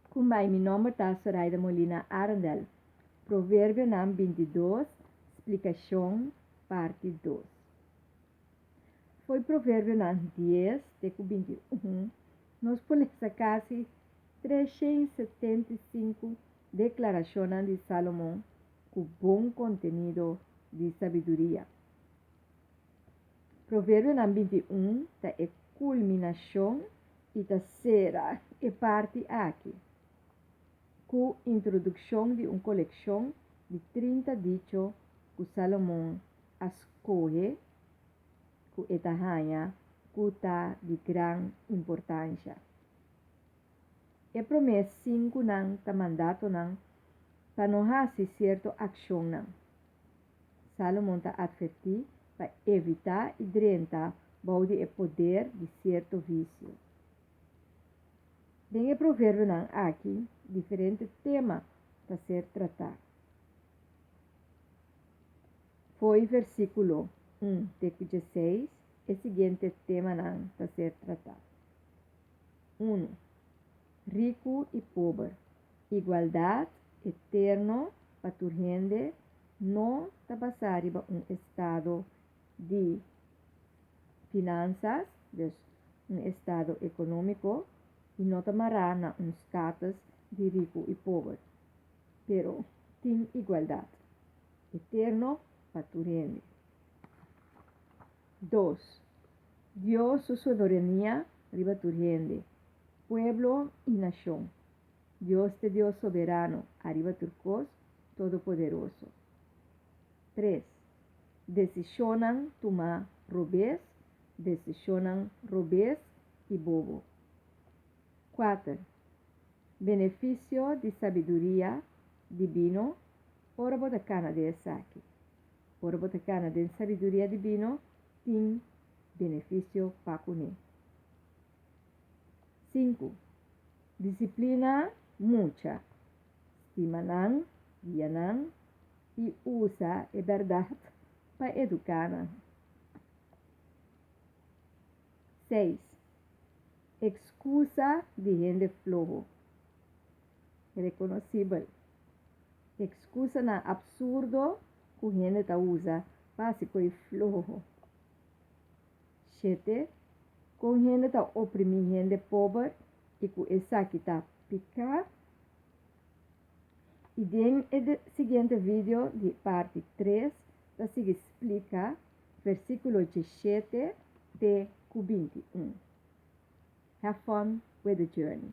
Kumbai, mi nomber ta Soraida Molina Arendel. Proverbionan 22, splikashon, parti 2. Fo'i Proverbionan 10 te ku 21, nos por lesa kasi 375 deklarashonnan di Salomon ku bon kontenido di sabiduria. Proverbionan 21 ta e kulminashon i ta sera e parti aki ku introdukshon di un kolekshon di 30 dicho ku Salomon a skohe ku e ta haña ku ta di gran importansha. E promé sinkunan ta mandatonan pa no hasi sierto akshonnan. Salomon ta atvertí pa evitá i drenta bou di e poder di sierto visio. Den e proverbionan aki diferente tema ta ser tratá. Fo'i versíkulo 1 te ku 16 e siguiente temanan ta ser tratá. 1. Riku i pober. Igualdat eterno pa tur hende no ta basá riba un estado di finansas, dus un estado ekonómiko, i no ta mará na un status di riku i pober. Pero tin igualdat eterno pa tur hende. 2. Dios su soberania riba tur hende, pueblo i nashon. Dios ta Dios soberano ariba tur kos, todopoderoso. 3. Desishonnan tumá robes, desishonnan robes i bobo. 4. Benefisio di sabiduria dibino ora bo ta kana den esaki. Ora bo ta kana den sabiduria dibino, tin benefisio pa kuné. 5. Disiplina mucha, stima nan, guia nan i usa e bèrdat pa eduká nan. 6. Ekskusa di hende floho. Rekonosibel. Ekskusanan apsurdo ku hende ta usa pa hasi ko'i floho. 7. Kon hende ta oprimí hende pober i ku esaki ta piká. I den e siguiente video di parti 3 ta sigui splika versíkulo 17 te ku 21. Have fun with the journey.